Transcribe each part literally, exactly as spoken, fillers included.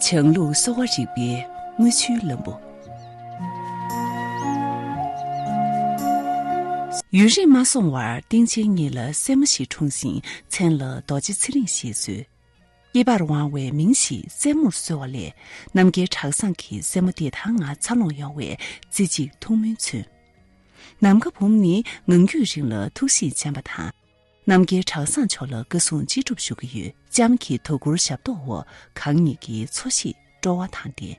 བྱང་ལུགས་གསོ་བ་རིག་པའི་དངུལ་ཆུའི་ལམ་བུ། ཡུན་རིང་མ་སོང་བར་སྟེང་ཆེན་གཉིས་ལ་སྲས་མོ་ཞིག་འཁྲུངས་ཤིང་མཚན་ལ་རྡོ་རྗེ་ཚེ་རིང་ཞེས་གསོལ། སྐྱེས་པར་དབང་བའི་མིང་ཞིག་སྲས་མོར་གསོལ་བ་ལས། རྣམ་རྒྱལ་གྲྭ་ཚང་གི་སྲས་མོ་བདེ་ཐང་ང་འཚར་ལོངས་ཡོང་བའི་རྩེ་གཅིག་ཐུགས་སྨོན་མཚོན། ནམ་མཁའ་འབུམ་ནི་ངང་རྒྱུད་རིང་ལ་ཐུགས་གཤིས་འཇམ་པ་དང་། རྣམ་རྒྱལ་གྲྭ་ཚང་མཆོག་ལ་བཀའ་གསུང་ཅི་སྒྲུབ་ཞུ་གི་ཡོད། ལྕམ་གྱི་དོ་ཁུར་ཞབས་ཏོག་འོག་གང་ཉིད་ཀྱི་འཚོ་གཞིས་སྤྲོ་བ་དང་ལྡན།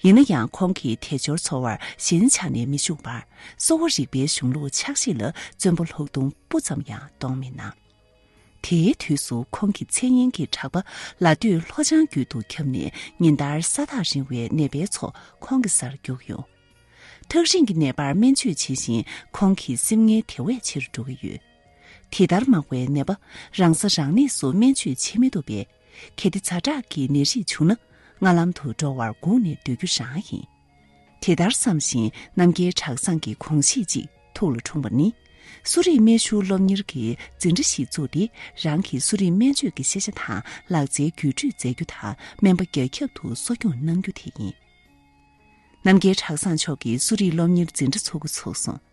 ཡིན་ན་ཡང་ཁོང་གིས་དལ་འབྱོར་འཚོ་བར་ཞེན་ཆགས་ནས་མི་བཞུགས་པར། གསོ་བ་རིག་པའི་གཞུང་ལུགས་ཕྱག་བཞེས་ལ་བརྩོན་པ་ལྷུག་མཐོང་སྤུ་ཙམ་ཡང་གཏོང་མི་གནང་། དེའི་དུས་སུ་ཁོང་གི་མཚན་སྙན་གྱི་གྲགས་པ་ལ་སྟོད་ལྷོ་བྱང་རྒྱུད་དུ་ཁྱབ་ནས། ཉིན་ལྟར་ས་ཐག་རིང་བའི་ནད་པའི་ཚོགས་ཁོང་གི་སར་རྒྱུགས་ཡོང་། ཐག་རིང་གི་ནད་པར་སྨན་བཅོས་བྱེད་བཞིན་ཁོང་གི་སེམས་ངལ་དེ་བས་ཆེ་རུ་འགྲོ་གི་ཡོད། དེ་ལྟར་མང་བའི་ནད་པ་རང་ས་རང་གནས་སུ་སྨན་བཅོས་བྱེད་མི་ཐུབ་པས། གལ་ཏེ་ཛ་དྲག་གི་ནད་རིགས་བྱུང་ན་སྔ་ལམ་དུ་འགྲོ་བར་སྒུག་ནས་སྡོད་རྒྱུ་རང་ཡིན། དེ་ལྟར་བསམ་བཞིན་རྣམ་རྒྱལ་གྲྭ་ཚང་གི་གོང་བཞེས་ཅིག་ཐུགས་ལ་འཁྲུངས་པ་ནི། གསོ་རིག་སྨན་གཞུང་སློབ་གཉེར་གྱི་འཛིན་གྲྭ་ཞིག་བཙུགས་ཏེ། རང་གི་གསོ་རིག་སྨན་བཅོས་ཀྱི་ཤེས་བྱ་དང་ལག་རྩལ་བརྒྱུད་སྤྲོད་མཛད་རྒྱུ་དང་། སྨན་པ་རྒྱ་ཁྱབ་ཏུ་གསོ་སྐྱོང་གནང་རྒྱུ་དེ་ཡིན། རྣམ་རྒྱལ་གྲྭ་ཚང་མཆོག་གིས་གསོ་རིག་སློབ་གཉེར་འཛིན་གྲྭ་ཚོགས་འགོ་ཚུགས་སོང་།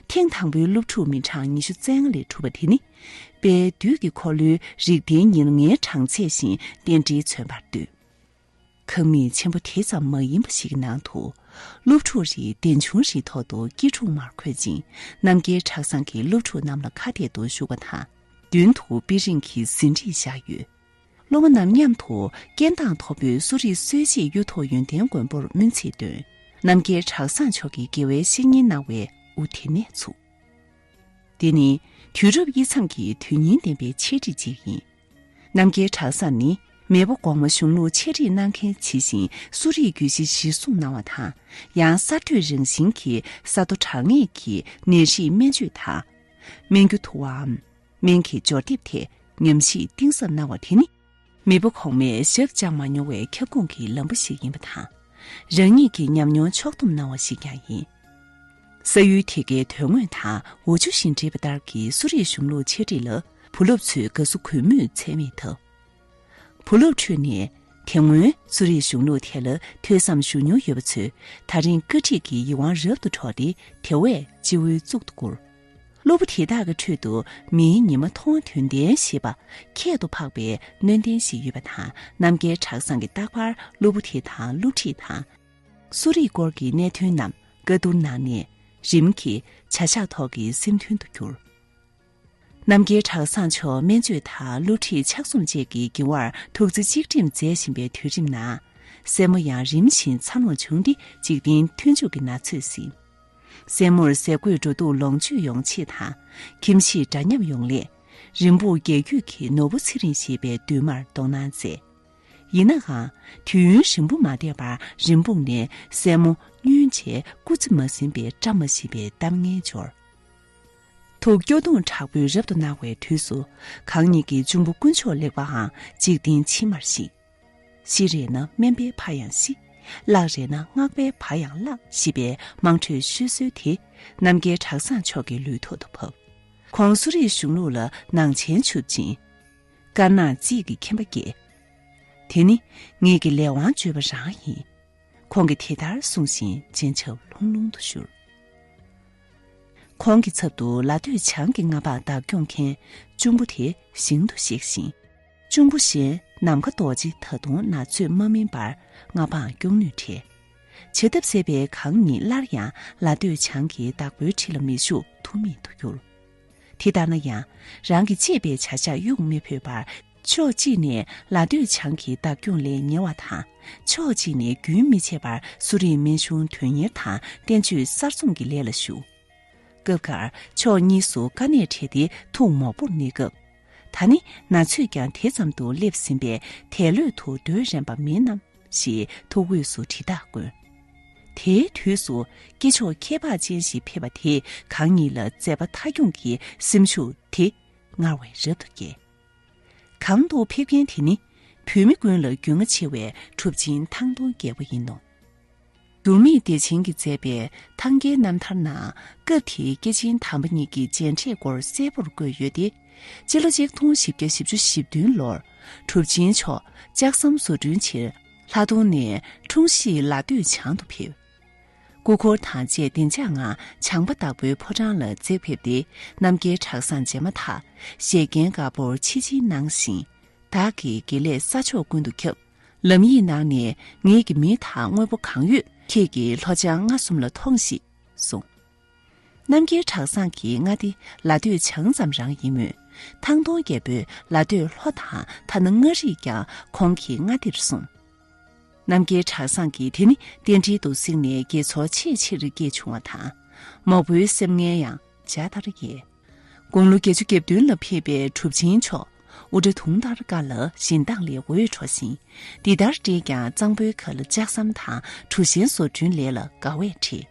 ཐེངས་དང་པོའི་སློབ་ཕྲུག་མི་གྲངས་ཉི་ཤུ་རྩ་ལྔ་ལས་གྲུབ་པ་དེ་ནི། དཔལ་དུས་ཀྱི་འཁོར་ལོའི་རིགས་ལྡན་ཉེར་ལྔའི་གྲངས་ཚད་བཞིན་རྟེན་འབྲེལ་མཚོན་པར་འདོད། ཁང་མིག་ཆེན་པོ་དེ་ཙམ་མ་ཡིན་པ་ཞིག་གི་ནང་དུ། སློབ་ཕྲུག་རིགས་ལྡན་ཆུང་རིགས་ཐོག་ཏུ་སྐྱིལ་ཀྲུང་མར་འཁོད་ཅིང་། རྣམ་རྒྱལ་གྲྭ་ཚང་གི་སློབ་ཕྲུག་རྣམས་ལ་ཁ་གཏད་དུ་བཞུགས་པ་དང་། མདུན་དུ་དཔེ་རིང་གི་ཟིན་བྲིས་བཞག་ཡོད། སློབ་མ་རྣམས་མཉམ་དུ་རྐྱེན་དང་ཐོབ་པའི་གསོ་རིག་སྲོལ་འབྱེད་གཡུ་ཐོག་ཡོན་ཏན་མགོན་པོར་སྨོན་ཚིག་འདོན། རྣམ་རྒྱལ་གྲྭ་ཚང་མཆོག་གིས་དགེ་བའི་བཤེས་གཉེན་གནང་བའི་དབུ་དེ་ནས་ཚུགས། དེ་ནི་དུས་རབས་དབྱེ་མཚམས་ཀྱི་དོན་སྙིང་ལྡན་པའི་འཆད་ཁྲིད་ཅིག་ཡིན། རྣམ་རྒྱལ་གྲྭ་ཚང་ནི་མེས་པོ་གོང་མ་གཞུང་ལུགས་འཆད་ཁྲིད་གནང་མཁན་ཇི་བཞིན་གསོ་རིག་རྒྱུད་བཞི་གཞིར་བཟུང་གནང་བ་དང་། ཡང་གསར་གཏོད་རང་བཞིན་གྱི་ས་རྡོ་གྲངས་ངེས་ཀྱི་ནད་རིགས་སྨན་བཅོས་དང་། སྨན་རྒྱུ་འཐུ་བའམ། སྨན་གྱི་སྦྱོར་སྡེབ་ཐད་ཉམས་ཞིབ་གཏིང་ཟབ་གནང་བ་དེ་ནི། མེས་པོ་གོང་མས་ཞབས་བཅགས་མ་མྱོང་བའི་ཁྱབ་ཁོངས་ཀྱི་ལམ་བུ་ཞིག་ཡིན་པ་དང་། རང་ཉིད་ཀྱི་ཉམས་མྱོང་ཕྱོགས་བསྡོམས་གནང་བ་ཞིག་ཀྱང་ཡིན། ས་ཡུལ་དེ་གའི་དོན་དངོས་དང་འོ་ཆུ་བཞིན་འདྲེས་པ་ལྟར་གྱི་གསོ་རིག་གཞུང་ལུགས་འཆད་ཁྲིད་ལ་བུ་སློབ་ཚོས་དགའ་བསུ་གུས་མོས་ཚད་མེད་བཏབ། བུ་སློབ་ཁྲོད་ནས་དེ་སྔོན་གསོ་རིག་གཞུང་ལུགས་ཐད་ལ་ཐོས་བསམ་ཞུ་མྱོང་ཡོད་པ་ཚོས་ད་རིང་བཀའ་ཁྲིད་ཀྱི་ཡིད་དབང་རབ་ཏུ་འཕྲོག་སྟེ་དེ་བས་སྤྱི་བོའི་གཙུག་ཏུ་བཀུར། སློབ་བུ་དེ་དག་གི་ཁྲོད་དུ་མིའི་ཉི་མ་མཐོང་བ་དོན་ལྡན་ཞེས་པ་ཁྱད་དུ་འཕགས་པའི་སྣོན་ལྡན་ཞིག་ཡོད་པ་དང་། རྣམ་རྒྱལ་གྲྭ་ཚང་གིས་རྟག་པར་སློབ་བུ་དེ་དང་སློབ་ཁྲིད་དང་། གསོ་རིག་སྐོར་གྱི་གནད་དོན་རྣམས་བཀའ་བསྡུར་གནང་ནས་རིམ་གྱིས་བྱ་གཞག་ཐོག་གི་སེམས་མཐུན་དུ་གྱུར། རྣམ་རྒྱལ་གྲྭ་ཚང་མཆོག་སྨན་བཅོས་དང་སློབ་ཁྲིད་ཕྱག་གསུམ་བཅས་ཀྱི་འགྱུར་བར་ཐུགས་རྩེ་གཅིག་སྒྲིམ་མཛད་བཞིན་པའི་དུས་རིམ་ནང་། སྲས་མོ་ཡང་རིམ་བཞིན་འཚར་ལོངས་བྱུང་སྟེ་འཇིག་རྟེན་མཐུན་འཇུག་གི་ན་ཚོད་ཟིན། སྲས་མོར་ཟས་གོས་འགྲོ་འདུག་ལོངས་སྤྱོད་ཡོང་ཆེད་དང་། ཁྱིམ་གཞིས་འདྲ་མཉམ་ཡོང་སླད། རིན་སྤུངས་རྒྱལ་རྒྱུད་ཀྱི་ནོར་བུ་ཚེ་རིང་ཞེས་པའི་བདུད་མར་གཏོང་གནང་མཛད། ཡིན་ནའང་། དུས་ཡུན་རིང་པོ་མ་འདས་པར་རིན་སྤུངས་ནས་སྲས་མོ་བསྙུན་བྱས་སྐུ་ཚེ་མ་ཟིན་པའི་བཀྲ་མ་ཤིས་པའི་གཏམ་ངན་འབྱོར། ཐུགས་སྐྱོ་གདུང་དྲག་པོས་རབ་ཏུ་གནང་བའི་དུས་སུ། གང་ཉིད་ཀྱི་གཅུང་པོ་དཀོན་མཆོག་ལེགས་པའང་འཇིག་རྟེན་ཕྱི་མར་བཤིག། ཤི་རེ་ན་སྨན་པའི་ཕ་ཡང་ཤི། བརླག་རེ་ན་སྔགས་པའི་ཕ་ཡང་བརླག་ཞེས་པའི་དམངས་ཁྲོད་ཤོད་སྲོལ་དེ་རྣམ་རྒྱལ་གྲྭ་ཚང་མཆོག་གི་ལུས་ཐོག་ཏུ་བབས། ཁོང་གསོ་རིག་གཞུང་ལུགས་ལ་ནང་བྱན་ཆུབ་ཅིང་། དཀར་ནག་རྩིས་ཀྱི་མཁྱེན་པ་སྐྱེས། དེ་ནི་ངེད་ཀྱི་ལས་དབང་བརྗོད་པ་རང་ཡིན། ཁོང་གིས་དེ་ལྟར་གསུངས་ཤིང་སྤྱན་ཆབ་ལྷུང་ལྷུང་དུ་བཞུར། ཁོང་གི་ཚབ་ཏུ་ལ་སྟོད་བྱང་གི་མངའ་འབངས་བདག་སྐྱོང་མཁན་གཅུང་པོ་དེ་ཞིང་དུ་གཤེགས་ཤིང་། གཅུང་པོ་གཞན་ནམ་མཁའ་རྡོ་རྗེ་ད་དུང་ན་ཚོད་མ་སྨིན་པར་མངའ་འབངས་སྐྱོང་ནུས་བྲལ། བྱ་ཐབས་ཟད་པའི་གང་ཉིད་སླར་ཡང་ལ་སྟོད་བྱང་གི་བདག་པོའི་ཁྲི་ལ་མི་བཞུགས་ཐུ་མེད་དུ་གྱུར། དེ་ལྟར་ན་ཡང་རང་གིས་གཅེས་པའི་བྱ་གཞག་གཡུག་མི་ཕོད་པར། ཕྱོགས་གཅིག་ནས་ལ་སྟོད་བྱང་གི་བདག་སྐྱོང་ལས་ཉེ་བ་དང་། ཕྱོགས་གཅིག་ནས་རྒྱུན་མི་ཆད་པར་གསོ་རིག་སྨན་གཞུང་དོན་གཉེར་དང་བསྟན་བཅོས་གསར་རྩོམ་གྱི་ལས་ལ་ཞུགས། སྐབས་འགར་ཕྱོགས་གཉིས་སུ་དཀའ་གནད་འཕྲད་དེ་ཐུགས་མོག་པོར་གནས་སྐབས། ད་ནི་ན་ཚོད་ཀྱང་དེ་ཙམ་དུ་སླེབས་ཟིན་པས་དལ་གློད་དུ་སྡོད་རན་པ་མིན་ནམ་ཞེས་ཐུགས་འོས་སུ་དྲི་རྟགས་བཀོད། དེའི་དུས་སུ་སྐྱེས་མཆོག་ཁྱད་འཕགས་ཅན་ཞིག་ཕེབས་པ་དེས་གང་ཉིད་ལ་མཛད་པ་མཐའ་འཁྱོངས་ཀྱི་སེམས་ཤུགས་དེ་སྔར་བས་རབ་ཏུ་སྐྱེས། གང་དུ་ཕེབས་མཁན་དེ་ནི་བོད་མི་ཀུན་ལ་རྒྱུས་མངའ་ཆེ་བའི་གྲུབ་ཆེན་ཐང་སྟོང་རྒྱལ་པོ་ཡིན་ནོ། འགྱུར་མེད་བདེ་ཆེན་གྱིས་མཛད་པའི་ཐང་གའི་རྣམ་ཐར་ནང་སྐབས་དེའི་སྐྱེས་ཆེན་དམ་པ་ཉིད་ཀྱི་མཇལ་འཕྲད་སྐོར་གསལ་པོར་བཀོད་ཡོད་དེ། སྤྱི་ལོ་ཆིག་སྟོང་བཞི་བརྒྱ་བཞི་བཅུ་ཞེ་བདུན་ལོར་གྲུབ་ཆེན་མཆོག་ལྕགས་ཟམ་བཟོ་སྐྲུན་ཆེད་ ལྷ་གདོང་ནས་འཁྲུངས་གཞིས་ལ་སྟོད་བྱང་དུ་ཕེབས། སྐུ་འཁོར་དང་བཅས་བདེ་འཇགས་ངང་བྱང་པ་དྭགས་པོའི་ཕོ་བྲང་ལ་འཛེགས་ཕེབས་ཏེ། རྣམ་རྒྱལ་གྲྭ་ཚང་མཇལ་མ་ཐག་ཞལ་རྒྱན་དཀར་པོར་ཕྱིས་ཕྱིས་གནང་ཞིང་། བདག་གི་དགེ་ལེགས་ས་ཕྱོགས་ཀུན་ཏུ་ཁྱབ། ལམ་ཡིག་ནང་ནས་ངེད་ཀྱི་མི་དང་དངོས་པོ་གང་ཡོད་ཁྱེད་ཀྱིས་ལྷོ་བྱང་ལྔ་གསུམ་ལ་ཐོངས་ཤིག་གསུངས། རྣམ་རྒྱལ་གྲྭ་ཚང་གི་མངའ་སྡེ་ལ་སྟོད་བྱང་ཙམ་རང་ཡིན་མོད། ཐང་སྟོང་རྒྱལ་པོས་ལ་སྟོད་ལྷོ་དང་ཐ་ན་མངའ་རིས་ཀྱང་ཁོང་གི་མངའ་སྡེར་སོང་། རྣམ་རྒྱལ་གྲྭ་ཚང་གིས་དེ་ནི་རྟེན་འབྲེལ་དུ་གཟིགས་ནས་དགྱེས་ཚོར་ཆེས་ཆེར་སྐྱེས་བྱུང་བ་དང་། མོག་པོའི་སེམས་ངལ་ཡང་འཇའ་ལྟར་ཡལ། དགུང་ལོ་བརྒྱད་ཅུ་གྱ་བདུན་ལ་ཕེབས་པའི་གྲུབ་ཆེན་མཆོག་དབུ་སྐྲ་དུང་ལྟར་དཀར་ལ་བཞིན་མདངས་ལས་འོད་འཕྲོ་ཞིང་། འདི་ལྟར་བཀྲེས་ཀྱང་གཙང་པོའི་ཁ་ལ་ལྕགས་ཟམ་དང་གྲུ་གཞན་བཟོ་སྐྲུན་ལས་ལ་དགའ་བས་བྲེལ།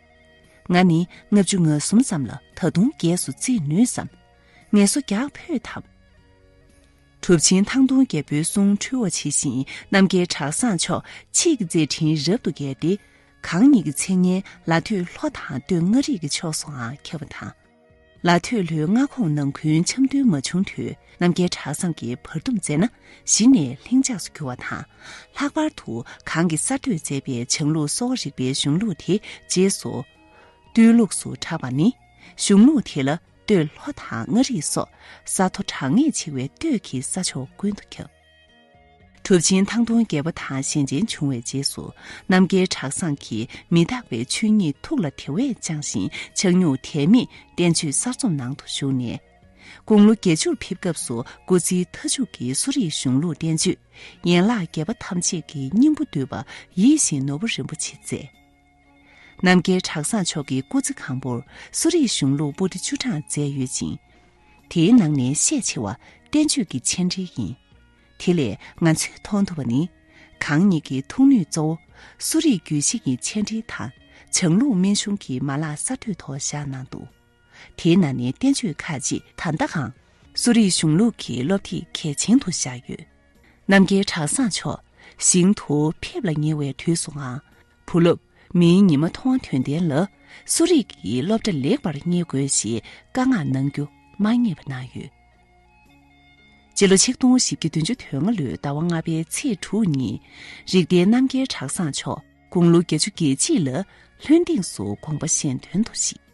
ང་ནི་ལྔ་བཅུ་ང་གསུམ་ཙམ་ལ་ད་དུང་རྒས་སུ་བརྩི་ནུས་སམ། ངལ་གསོ་རྒྱག་ཕོད་དམ། གྲུབ་ཆེན་ཐང་སྟོང་རྒྱལ་པོའི་གསུང་འཁྲུལ་བ་ཇི་བཞིན་རྣམ་རྒྱལ་གྲྭ་ཚང་མཆོག་ཕྱིས་ཀྱི་མཛད་འཕྲིན་རབ་ཏུ་རྒྱས་ཏེ། གང་ཉིད་ཀྱི་མཚན་སྙན་ལ་སྟོད་ལྷོ་དང་སྟོད་མངའ་རིས་ཀྱི་ཕྱོགས་སུའང་ཁྱབ་པ་དང་། ལ་སྟོད་ལྷོའི་མངའ་ཁོངས་ནང་ཁུལ་འཆམ་མཐུན་མ་བྱུང་དུས། རྣམ་རྒྱལ་གྲྭ་ཚང་གིས་བར་འདུམ་མཛད་ན་གཞི་ནས་ལྷིང་འཇགས་སུ་གྱུར་བ་དང་། ལྷག་པར་དུ་གང་གིས་གསར་གཏོད་མཛད་པའི་བྱང་ལུགས་གསོ་བ་རིག་པའི་གཞུང་ལུགས་དེ་རྗེས་སུ་སྟོད་ལུགས་སུ་གྲགས་པ་ནི། གཞུང་ལུགས་དེ་ལ་སྟོད་ལྷོ་དང་མངའ་རིས་སོགས་ས་མཐོ་གྲགས་ངེས་ཆེ་བའི་སྟོད་ཀྱི་ས་ཕྱོགས་ཀུན་ཏུ་ཁྱབ། གྲུབ་ཆེན་ཐང་སྟོང་རྒྱལ་པོ་དང་ཞལ་མཇལ་བྱུང་བའི་རྗེས་སུ། རྣམ་རྒྱལ་གྲྭ་ཚང་གིས་མི་རྟག་པའི་ཆོས་ཉིད་ཐུགས་ལ་དེ་བས་བཅངས་ཤིང་། ཆག་སྙོགས་དད་མེད་བསྟན་བཅོས་གསར་རྩོམ་ནང་དུ་ཞུགས་ནས། དགུང་ལོ་བརྒྱད་ཅུར་ཕེབས་སྐབས་སུ་སྐུ་ཚེའི་མཐའ་མཇུག་གི་གསོ་རིག་གཞུང་ལུགས་བསྟན་བཅོས་ཡན་ལག་བརྒྱད་པ་ཐམས་ཅད་ཀྱི་སྙིང་པོ་བསྡུས་པ་ཡིད་བཞིན་ནོར་བུ་རིན་པོ་ཆེ་མཛད། རྣམ་རྒྱལ་གྲྭ་ཚང་མཆོག་གི་སྐུ་ཚེ་གང་པོར་གསོ་རིག་གཞུང་ལུགས་པོ་ཏི་བཅུ་གྲངས་མཛད་ཡོད་ཅིང་། དེའི་ནང་ནས་ཤས་ཆེ་བ་བསྟན་བཅོས་ཀྱི་མཆན་འགྲེལ་ཡིན། དེ་ལས་ང་ཚོས་མཐོང་ཐུབ་པ་ནི། གང་ཉིད་ཀྱི་ཐུགས་ནུས་གཙོ་བོ་གསོ་རིག་རྒྱུད་བཞི་ཡི་མཆན་འགྲེལ་དང་། བྱང་ལུགས་སྨན་གཞུང་གི་མ་ལག་གསར་གཏོད་ཐོག་བཞག་གནང་འདུག་དེའི་ནང་ནས་བསྟན་བཅོས་ཁག་ཅིག་ད་ལྟའང་གསོ་རིག་གཞུང་ལུགས་ཀྱི་སློབ་དེབ་གལ་ཆེན་དུ་བཞག་ཡོད། རྣམ་རྒྱལ་གྲྭ་ཚང་མཆོག་ཞིང་དུ་ཕེབས་ལ་ཉེ་བའི་དུས་སུའང་། བུ་སློབ་མིའི་ཉི་མ་མཐོང་དོན་ལྡན་ལ་གསོ་རིག་གི་སློབ་གྲྭ་ལེགས་པར་རྙེད་དགོས་ཞེས་བཀའ་མངགས་གནང་རྒྱུ་མ་བསྙེལ་བ་གནང་ཡོད། སྤྱི་ལོ་ཆིག་སྟོང་བཞི་བརྒྱ་བདུན་ཅུ་དོན་ལྔ་ལོའི་ཟླ་བ་ལྔ་པའི་ཚེས་དྲུག་ཉིན། རིགས་ལྡན་རྣམ་རྒྱལ་གྲྭ་ཚང་མཆོག་དགུང་ལོ་བརྒྱད་ཅུ་གྱ་གཅིག་ལ་ལྷུན་སྡིངས་སུ་དགོངས་པ་གཞན་དོན་དུ་གཤེགས།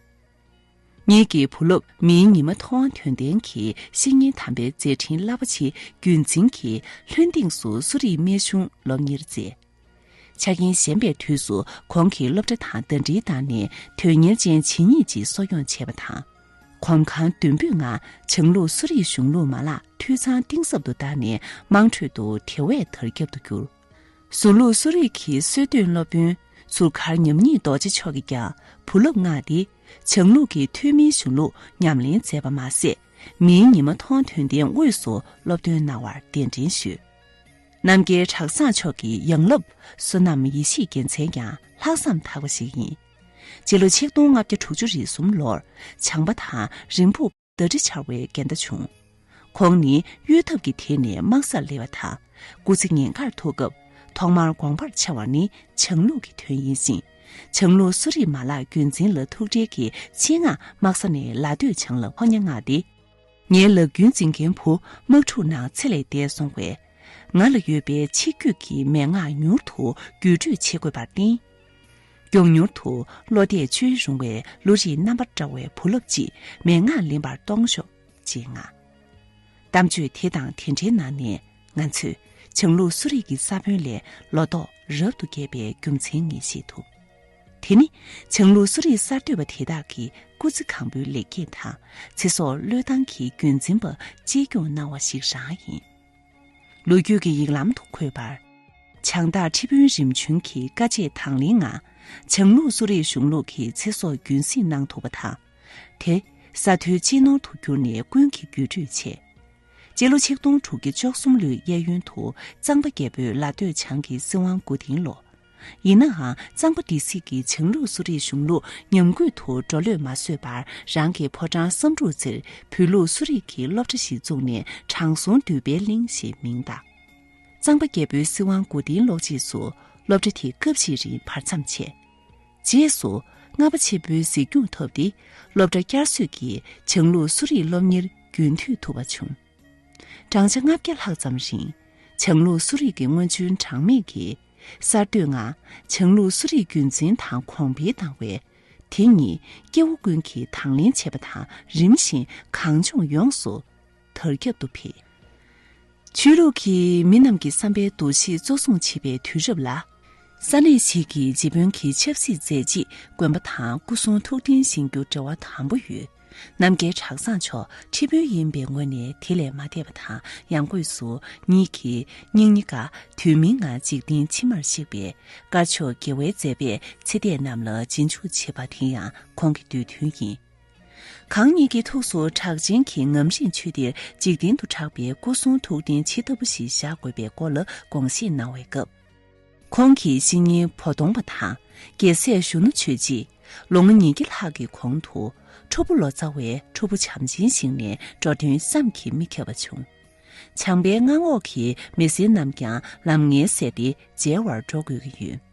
ངེད་ཀྱི་བུ་སློབ་མིའི་ཉི་མ་མཐོང་དོན་ལྡན་གྱིས་བཤེས་གཉེན་དམ་པའི་མཛད་འཕྲིན་རླབས་པོ་ཆེ་རྒྱུན་འཛིན་གྱིས་ལྷུན་སྡིངས་སུ་གསོ་རིག་སྨན་གཞུང་སློབ་གཉེར་མཛད། ཆ་རྐྱེན་ཞན་པའི་དུས་སུ་ཁོང་གིས་སློབ་གྲྭ་དང་ཟླ་སྒྲིལ་བཏང་ནས་དོན་གཉེར་ཅན་ཇི་སྙེད་ཅིག་གསོ་སྐྱོང་བྱས་པ་དང་། གོམ་གང་མདུན་སྤོས་ངང་བྱང་ལུགས་གསོ་རིག་གཞུང་ལུགས་མ་ལག་འཐུས་ཚང་གཏིང་ཟབ་ཏུ་བསྟར་ནས་དམངས་ཁྲོད་དུ་དེ་བས་དར་ཁྱབ་ཏུ་གྱུར། ཟུར་ལུགས་གསོ་རིག་གི་སྲོལ་གཏོད་སློབ་དཔོན་ཟུར་མཁར་ཉམས་ཉིད་རྡོ་རྗེ་མཆོག་གིས་ཀྱང་བུ་སློབ་མངགས་ཏེ། བྱང་ལུགས་ཀྱི་ཐོན་མིའི་གཞུང་ལུགས་ཉམས་ལེན་མཛད་པ་མ་ཟད། མིའི་ཉི་མ་མཐོང་དོན་ལྡན་དབུས་སུ་སློབ་སྟོན་གནང་བར་གདན་འདྲེན་ཞུས། རྣམ་རྒྱལ་གྲྭ་ཚང་མཆོག་གི་ཡང་རླབས་བསོད་ནམས་ཡེ་ཤེས་རྒྱལ་མཚན་ཀྱང་ལྷག་བསམ་དག་པ་ཞིག་ཡིན། སྤྱི་ལོ་ཆིག་སྟོང་ལྔ་བརྒྱ་དྲུག་ཅུ་རེ་གསུམ་ལོར་བྱང་པ་དང་རིན་སྤུངས་ཟླ་སྒྲིལ་བྱ་བའི་འགལ་ཟླ་བྱུང་། ཁོང་ནི་གཡོལ་ཐབས་ཀྱི་ཐད་ནས་དམག་སར་སླེབས་པ་དང་། སྐུ་ཚེ་ཉེན་ཁར་ཐུག་སྐབས་ཐོག་མར་དགོངས་པར་འཆར་བ་ནི་བྱང་ལུགས་ཀྱི་དོན་ཡིན་ཞིང་། བྱང་ལུགས་གསོ་རིག་མ་ལག་རྒྱུན་འཛིན་ལ་ཐུགས་ཁྲལ་གྱིས་ཆེད་མངགས་དམག་ས་ནས་ལ་སྟོད་བྱང་ལ་ཕོ་ཉ་མངགས་ཏེ། ངའི་ལག་རྒྱུན་འཛིན་མཁན་བུ་དམག་འཁྲུག་ནང་ཚེ་ལས་འདས་སོང་བས། ང་ལ་ཡོད་པའི་ཆིག་བརྒྱུད་ཀྱི་མན་ངག་མྱུར་དུ་བརྒྱུད་སྤྲོད་བྱེད་དགོས་པར་བརྟེན། མགྱོགས་མྱུར་དུ་བློ་གཏད་བཅོལ་རུང་བའི་བློ་རིག་རྣམ་པ་བཀྲ་བའི་བུ་སློབ་ཅིག་མན་ངག་ལེན་པར་གཏོང་ཤོག་ཅེས་མངགས། གཏམ་བརྗོད་དེ་དང་དེ་འདྲའི་ནང་ནས་ང་ཚོས་བྱང་ལུགས་གསོ་རིག་གི་ས་བོན་ལས་ལོ་ཏོག་རབ་ཏུ་རྒྱས་པའི་རྒྱུ་མཚན་ངེས་ཤེས་ཐུབ། དེ་ནི་བྱང་ལུགས་གསོ་རིག་གསར་གཏོད་པ་དེ་དག་གི་སྐུ་ཚེ་གང་པོའི་ལེགས་སྐྱེས་དང་། ཚེ་སྲོག་བློས་བཏང་གིས་རྒྱུན་འཛིན་པ་གཅེས་སྐྱོང་གནང་བ་ཞིག་རང་ཡིན། ལོ་རྒྱུས་ཀྱི་ཡིག་ལམ་དུ་འཁོད་པར། བྱང་བདག་ཁྲི་དཔོན་རིམ་བྱོན་གྱིས་དཀའ་སྤྱད་དང་ལེན་ངང་། བྱང་ལུགས་གསོ་རིག་གཞུང་ལུགས་ཀྱི་ཚེ་སྲོག་རྒྱུན་སྲིང་གནང་ཐུབ་པ་དང་། དེ་ས་མཐོའི་གཅེས་ནོར་དུ་གྱུར་ནས་ཀུན་གྱིས་རྒྱུད་སྤྲོད་བྱས། སྤྱི་ལོ་ཆིག་སྟོང་དྲུག་བརྒྱ་བཅུ་གསུམ་ལོའི་གཡས་གཡོན་དུ་གཙང་པ་རྒྱལ་པོས་ལ་སྟོད་བྱང་གི་སྲིད་དབང་མགོ་རྟིང་སློག། ཡིན་ནའང་གཙང་པ་སྡེ་སྲིད་ཀྱིས་བྱང་ལུགས་གསོ་རིག་གཞུང་ལུགས་ཉམས་རྒུད་དུ་འགྲོ་བློས་མ་བཟོད་པར། རང་གི་ཕོ་བྲང་བསམ་འགྲུབ་རྩེར་བོད་ལུགས་གསོ་རིག་གི་སློབ་གྲྭ་ཞིག་བཙུགས་ནས་དྲང་སྲོང་འདུས་པའི་གླིང་ཞེས་མིང་བཏགས། གཙང་པ་རྒྱལ་པོའི་སྲིད་དབང་མགོ་རྟིང་སློག་རྗེས་སུ་སློབ་གྲྭ་དེ་སྐབས་ཤིག་རིང་བར་མཚམས་ཆད། རྗེས་སུ་ལྔ་པ་ཆེན་པོའི་གཟིགས་སྐྱོང་ཐོབ་སྟེ། སློབ་གྲྭ་བསྐྱར་གསོས་ཀྱིས་བྱང་ལུགས་གསོ་རིག་སློབ་གཉེར་རྒྱུན་མཐུད་ཐུབ་པ་བྱུང་། བགྲང་བྱ་ལྔ་བརྒྱ་ལྷག་ཙམ་རིང་། བྱང་ལུགས་གསོ་རིག་གི་སྔོན་བྱོན་གྲངས་མེད་ཀྱིས། གསར་གཏོད་ངང་བྱང་ལུགས་གསོ་རིག་རྒྱུན་འཛིན་དང་གོང་འཕེལ་བཏང་བས། དེ་ཉིད་སྐྱེ་བོ་ཀུན་གྱིས་དང་ལེན་བྱེད་པ་དང་། རིམ་བཞིན་གངས་ལྗོངས་ཡོངས་སུ་དར་ཁྱབ་ཏུ་འཕེལ། ཆོས་ལུགས་ཀྱིས་མི་རྣམས་ཀྱི་བསམ་པའི་འདུ་ཤེས་གཙོ་བཟུང་བྱེད་པའི་དུས་རབས་ལ། ས་གནས་ཤིག་གི་རྗེ་དཔོན་གྱིས་ཆབ་སྲིད་མཛད་རྗེས་དགོན་པ་དང་སྐུ་གསུང་ཐུགས་རྟེན་བཞེངས་རྒྱུ་འབྲེལ་བ་དམ་པོ་ཡོད། རྣམ་རྒྱལ་གྲྭ་ཚང་མཆོག་ཁྲི་དཔོན་ཡིན་པའི་ངོས་ནས་དེ་ལས་མ་འདས་པ་དང་། ཡང་སྒོས་སུ་ཉིད་ཀྱིས་སྙིང་ཉེ་དགའ་དུས་མིན་ངང་འཇིག་རྟེན་ཕྱི་མར་གཤེགས་པའི་དཀར་ཕྱོགས་རྒྱལ་བའི་མཛད་པས་ཚེ་འདས་རྣམས་ལ་རྗེས་འཇུག་བྱེད་པ་དེ་ཡང་ཁོང་གི་འདོད་འདུན་ཡིན། གང་ཉིད་ཀྱི་ཐུགས་སུ་གྲགས་ཅན་གྱི་ངམ་རིང་ཆོས་སྡེར་འཇིག་རྟེན་དུ་གྲགས་པའི་སྐུ་གསུང་ཐུགས་རྟེན་ཇི་ལྟ་བུ་ཞིག་བཞག་དགོས་པའི་སྐོར་ལ་དགོངས་བཞེས་གནང་བའི་སྐབས། ཁོང་གིས་བཤེས་གཉེན་བོ་དོང་པ་དང་རྒྱལ་སྲས་གཞོན་ནུ་ཆོས་རྗེས་ལོ་ངོ་ཉིས་བརྒྱ་ལྷག་གི་གོང་དུ་ཁྲོ་བོ་ལོ་ཙཱ་བས་ཁྲོ་བོ་བྱམས་ཆེན་བཞེངས་ནས་འགྲོ་དོན་བསམ་གྱིས་མི་ཁྱབ་པ་བྱུང་། བྱམས་པའི་མངའ་འོག་གི་མི་སེར་རྣམས་ཀྱང་ལམ་ངན་བསལ་ཏེ་མཇལ་བར་འགྲོ་དགོས་ཀྱི་ཡོད།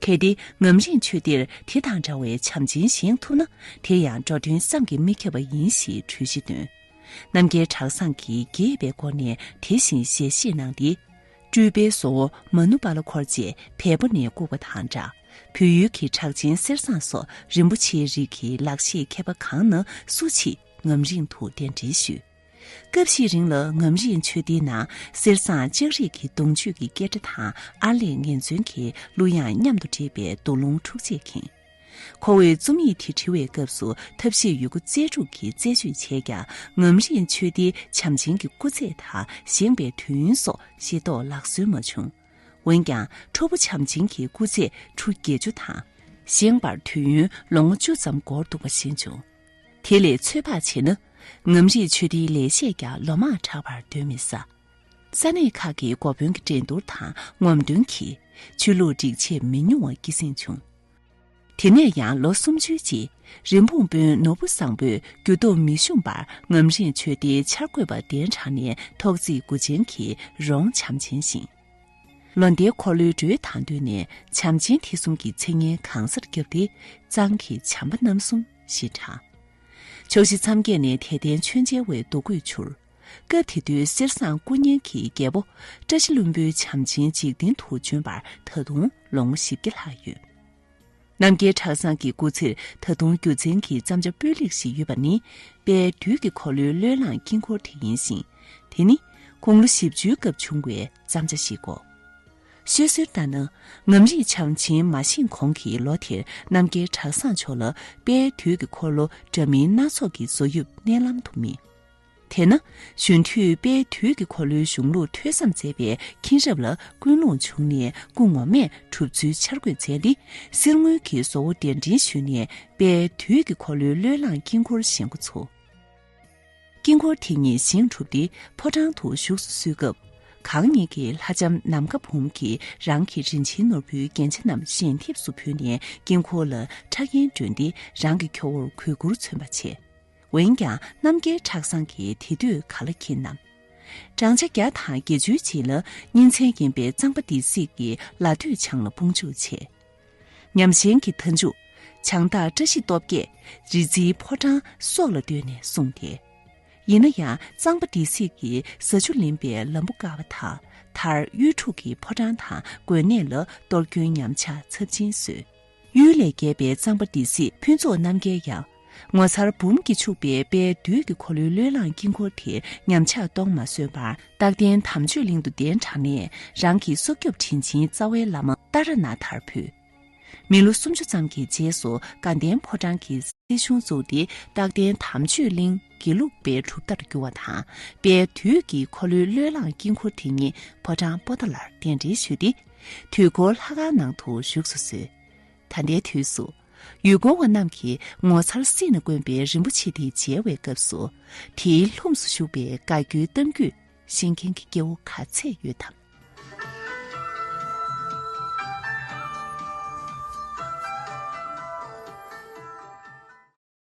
གལ་ཏེ་ངམ་རིང་ཆོས་སྡེར་དེ་དང་འདྲ་བའི་བྱམས་ཆེན་བཞེངས་ཐུབ་ན། དེ་ཡང་འགྲོ་དོན་བསམ་གྱིས་མི་ཁྱབ་པ་ཡིན་ཞེས་གྲོས་གཞི་བཏོན། རྣམ་རྒྱལ་གྲྭ་ཚང་གིས་དགྱེས་པའི་སྒོ་ནས་དེ་བཞིན་ཞལ་བཞེས་གནང་སྟེ། སྤྲུལ་པའི་བཟོ་བོ་མ་ནུ་པ་ལ་འཁོར་བཅས་བལ་པོ་ནས་བཀུག་པ་དང་འདྲ། བོད་ཡུལ་གྱི་གྲགས་ཅན་གསེར་ཟངས་སོགས་རིན་པོ་ཆེའི་རིགས་ཀྱི་ལག་ཤེས་མཁས་པ་གང་ན་སུ་མཆིས་ངམ་རིང་དུ་གདན་འདྲེན་ཞུས། སྐབས་ཤིག་རིང་ལ་ངམ་རིང་ཆོས་སྡེའི་ནང་གསེར་ཟངས་ལྕགས་རིགས་ཀྱི་གདུང་མཆོད་ཀྱི་སྐད་སྒྲ་དང་ཨར་ལས་ངན་ཚོན་གྱི་གླུ་དབྱངས་མཉམ་དུ་འདྲེས་པའི་འདུ་ལོང་འཁྲུག་ཆས་ཁེངས། ཁོ་བོས་རྩོམ་ཡིག་དེ་བྲི་བའི་སྐབས་སུ་ཐབས་ཤེས་ཡོད་རྒུ་རྩལ་སྤྲུགས་ཀྱིས་རྩད་གཅོད་བྱས་ཀྱང་། ངམ་རིང་ཆོས་སྡེའི་བྱམས་ཆེན་གྱི་སྐུ་ཚད་དང་བཞེངས་པའི་དུས་ཡུན་སོགས་ཤེས་རྟོགས་ལག་སོན་མ་བྱུང་། འོན་ཀྱང་ཁྲོ་བོ་བྱམས་ཆེན་གྱི་སྐུ་ཚད་ཁྲུ་བརྒྱད་ཅུ་དང་། བཞེངས་པར་དུས་ཡུན་ལོ་ངོ་བཅུ་ཙམ་འགོར་འདུག་པ་ཤེས་བྱུང་། དེ་ལས་ཚོད་དཔག་བྱས་ན། ངམ་རིང་ཆོས་སྡེའི་ལས་བྱེད་ཀྱང་ལོ་མང་དྲག་པར་འདོན་མི་ཟ། ས་གནས་ཁག་གི་འགོ་དཔོན་གྱི་འགྲན་བསྡུར་དང་ངོམ་སྟོན་གྱིས་ཆོས་ལུགས་སྒྲིག་ཆས་མི་ཉུང་བ་སྐྱེད་སྲིང་བྱུང་། དེ་ནས་ཡང་ལོ་སུམ་ཅུའི་རྗེས་རི་འབུངས་དཔོན་ནོར་བུ་བཟང་པོས་རྒྱུ་སྟོབས་མི་ཞུམ་པར་ངམ་རིང་ཆོས་སྡེའི་འཆར་འགོད་པ་གདན་དྲངས་ནས་ཐོག་བརྩེགས་དགུ་ཅན་གྱི་རོང་བྱམས་ཆེན་བཞེངས། ལོ་ཟླའི་འཁོར་ལོའི་འགྲོས་དང་བསྟུན་ནས་བྱམས་ཆེན་ཐེ་ཚོམ་གྱི་མཚན་སྙན་གང་སར་བརྒྱབ་སྟེ། གཙང་གི་བྱམས་པ་རྣམ་གསུམ་ཞེས་གྲགས། ཕྱོགས་བཞི་མཚམས་བརྒྱད་ནས་དད་ལྡན་མཆོད་མཇལ་བའི་འདུ་འགོད་འཕྱུར། སྐབས་དེ་དུས་གསེར་ཟངས་སྐུ་བརྙན་གྱི་རྒྱལ་པོ་བཀྲ་ཤིས་ལྷུན་པོའི་བྱམས་ཆེན་འཇིག་རྟེན་དུ་བྱོན་པར་ད་དུང་ལོ་ངོ་བཞི་བརྒྱ་ལྷག་ཡོད། རྣམ་རྒྱལ་གྲྭ་ཚང་གི་སྐུ་ཚེར་ད་དུང་རྒྱུ་མཚན་གྱི་བརྩམས་བྱ་སྤུས་ལེགས་ཤིག་ཡོད་པ་ནི། དཔལ་དུས་ཀྱི་འཁོར་ལོའི་བློས་བསླངས་དཀྱིལ་འཁོར་དེ་ཡིན་ཞིང་། དེ་ནི་དགུང་ལོ་བཞི་བཅུའི་སྐབས་བྱུང་བའི་བརྩམས་བྱ་ཞིག་གོ། ཤོད་སྲོལ་ལྟར་ན། ངམ་རིང་བྱམས་ཆེན་མ་བཞེངས་གོང་གི་ལོ་དེར་རྣམ་རྒྱལ་གྲྭ་ཚང་མཆོག་ལ་དཔལ་དུས་ཀྱི་འཁོར་ལོ་འདྲ་མིན་སྣ་ཚོགས་ཀྱི་བཟོ་དབྱིབས་མནལ་ལམ་དུ་རྨིས། དེས་ན། གཞོན་དུས་དཔལ་དུས་ཀྱི་འཁོར་ལོའི་གཞུང་ལུགས་ཐོས་བསམ་མཛད་པའི་མཁྱེན་རབ་ལ་ཀུན་སློང་བྱུང་ནས་སྐུ་ངོ་མས་གྲུབ་ཚུལ་འཆར་འགོད་མཛད་དེ། གསེར་དངུལ་གྱི་བཟོ་བོ་གདན་འདྲེན་ཞུས་ནས་དཔལ་དུས་ཀྱི་འཁོར་ལོའི་བློས་བསླངས་དཀྱིལ་འཁོར་བཞེངས་འགོ་ཚུགས། དཀྱིལ་འཁོར་དེ་ཉིད་བཞེངས་གྲུབ་སྟེ་ཕོ་བྲང་དུ་བཞུགས་སུ་གསོལ་སྐབས། གང་ཉིད་ཀྱི་ལྷ་ལྕམ་ནམ་མཁའ་འབུམ་གྱིས་རང་གི་རིན་ཆེན་ནོར་བུའི་རྒྱན་ཆ་རྣམས་ཞལ་འདེབས་སུ་ཕུལ་ནས་དཀྱིལ་འཁོར་ལ་ཕྲ་རྒྱན་སྒྲོན་ཏེ་རང་གི་ཁྱོ་བོར་གུས་བཀུར་མཚོན་པར་བྱས། འོན་ཀྱང་རྣམ་རྒྱལ་གྲྭ་ཚང་གིས་དེ་དུས་ག་ལ་མཁྱེན་ནམ། བགྲང་བྱ་བརྒྱ་དང་བརྒྱད་ཅུའི་རྗེས་ལ་གཉིན་མཚན་ཡིན་པའི་གཙང་པ་སྡེ་སྲིད་ཀྱི་ལ་སྟོད་བྱང་ལ་དཔུང་འཇུག་བྱས། ཉམས་ཞན་གྱི་མཐའ་མཇུག་བྱང་བདག་བཀྲ་ཤིས་སྟོབས་རྒྱས་རི་རྩེའི་ཕོ་བྲང་སྲོག་ལ་གཏོད་ནས་བསྲུངས་ཏེ། ཡིན་ན་ཡང་གཙང་པ་སྡེ་སྲིད་ཀྱིས་ཟ་ཆུ་ལེན་པའི་ལམ་བུ་བཀག་པ་དང་། མཐར་གཡུལ་འཁྲུག་གིས་ཕོ་བྲང་དང་དགོན་གནས་ལ་གཏོར་སྐྱོན་ཉམས་ཆག་ཚབས་ཆེན་བཟོས། གཡུལ་ལས་རྒྱལ་བའི་གཙང་པ་སྡེ་སྲིད་ཕུན་ཚོགས་རྣམ་རྒྱལ་ཡང་། ངོ་མཚར་འབུམ་གྱིས་ཕྱུག་པའི་དཔལ་དུས་ཀྱི་འཁོར་ལོའི་བློས་བསླངས་དཀྱིལ་འཁོར་དེར་ཉམས་ཆག་གཏོང་མ་བཟོད་པར། རྟག་བརྟན་དམ་ཆོས་གླིང་དུ་གདན་དྲངས་ནས་རང་གི་སྲོག་སྐྱོབ་དྲིན་ཆེན་རྩ་བའི་བླ་མ་ཏཱ་ར་ནཱ་ཐར་ཕུལ། མི་ལོ་སུམ་ཅུ་ཙམ་གྱི་རྗེས་སུ་དགའ་ལྡན་ཕོ་བྲང་གི་སྲིད་གཞུང་བཙུགས་ཏེ། རྟག་བརྟན་དམ་ཆོས་གླིང་དགེ་ལུགས་པའི་གྲུབ་མཐར་གྱུར་བ་དང་། དཔལ་དུས་ཀྱི་འཁོར་ལོའི་བློས་བསླངས་དཀྱིལ་འཁོར་དེ་ཉིད་ཕོ་བྲང་པོ་ཏཱ་ལར་གདན་འདྲེན་ཞུས་ཏེ། དུས་འཁོར་ལྷ་ཁང་ནང་དུ་བཞུགས་སུ་གསོལ། ད་ལྟའི་དུས་སུ་ཡུལ་སྐོར་བ་རྣམས་ཀྱིས་ངོ་མཚར་སྲིད་ན་དཀོན་པའི་རིན་པོ་ཆེ་དེ་མཇལ་བའི་སྐབས་སུ། དེའི་ལྷུམས་སུ་བཞུགས་པའི་དགའ་སྐྱོའི་གཏམ་རྒྱུད་ཤེས་མཁན་གྱི་སྐྱེ་བོ་ག་ཚད་ཡོད་དམ།